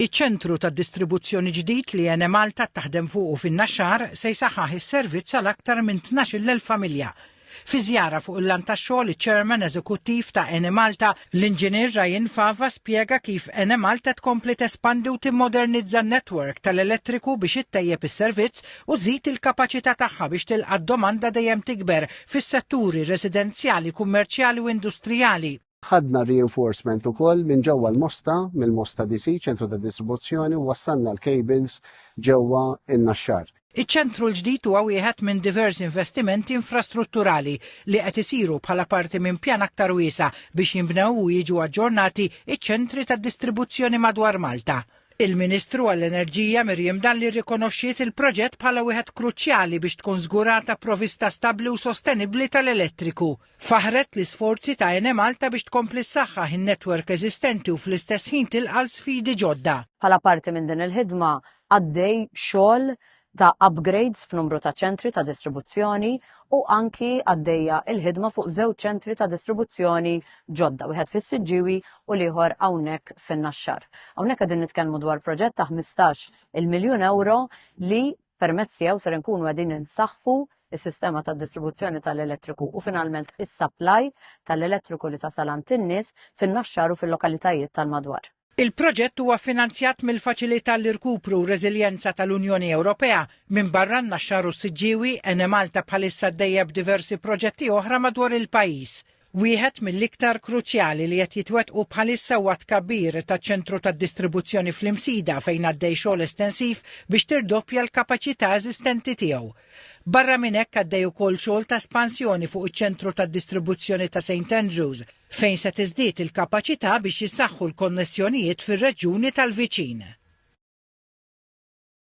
Iċ-ċentru ta' distribuzzjoni ġdid li Enemalta taħdem fuqu fin-Naxxar se jsaħħaħ is-servizz għal aktar minn 12,000 familja. Fi żjara fuq il-lant tax-xogħol, iċ-Chairman Eżekuttiv ta' Enemalta, l-Inġinier Ryan Fava, spjega kif Enemalta tkompli tespandi u timmodernizza n-network tal-elettriku biex ittejjeb is-servizz u żżid il-kapaċità tagħha biex tilqa' d-domanda dejjem tikber fis-setturi residenzjali, kummerċjali u industrijali. Ħadna reinforcement ukoll minn ġewwa l-Mosta, mill-Mosta DC, ċentru ta' distribuzzjoni, u wassalna l-cables ġewwa n-Naxxar. Iċ-ċentru l-ġdid huwa wieħed minn diversi investimenti infrastrutturali li qed isiru bħala parti minn pjan aktar wiesa' biex jinbnew u jiġu aġġornati ċ-ċentri ta' distribuzzjoni madwar Malta. Il-Ministru għall-Enerġija Miriam Dalli rrikonoxxiet il-proġett bħala wieħed kruċjali biex tkun żgurata provista stabbli u sostenibbli tal-elettriku. Faħħret l-isforzi ta' Enemalta biex tkompli ssaħħaħ in-netwerk eżistenti u fl-istess ħin tilqa' għal sfidi ġodda. Bħala parti minn din il-ħidma għaddej xogħol ta' upgrades f'numru ta' ċentri ta' distribuzzjoni u anki għaddejja il-ħidma fuq żewġ ċentri ta' distribuzzjoni ġodda, wieħed fis-Siġġiewi u l-ieħor hawnhekk fin-Naxxar. Hawnhekk qegħdin nitkellmu dwar proġett ta' 15 il-miljun euro li permezz tiegħu ser inkunu qegħdin insaħħu is-sistema ta' distribuzzjoni tal-elettriku u finalment is-supply tal-elettriku li tasal għand in-nies fin-Naxxar u fil-lokalitajiet tal-madwar. Il-proġett huwa finanzjat mill-Faċilità l-Irkupru u Reżiljenza tal-Unjoni Ewropea. Minbarra n-Naxxar u s-Siġġiewi, Enemalta bħalissa għaddejja b'diversi proġetti oħra madwar il-pajjiż. Wieħed mill-iktar kruċjali li qed jitwettqu bħalissa huwa t-tkabbir taċ-ċentru tad-distribuzzjoni fl-Imsida fejn għaddej xogħol estensiv biex tirdoppja l-kapaċità eżistenti tiegħu. Barra minn hekk għaddej ukoll xogħol ta' espansjoni fuq iċ-ċentru tad-distribuzzjoni ta' St Andrews fejn se tiżdied il-kapaċità biex jissaħħu l-konnessjonijiet fir-reġjuni tal-viċin.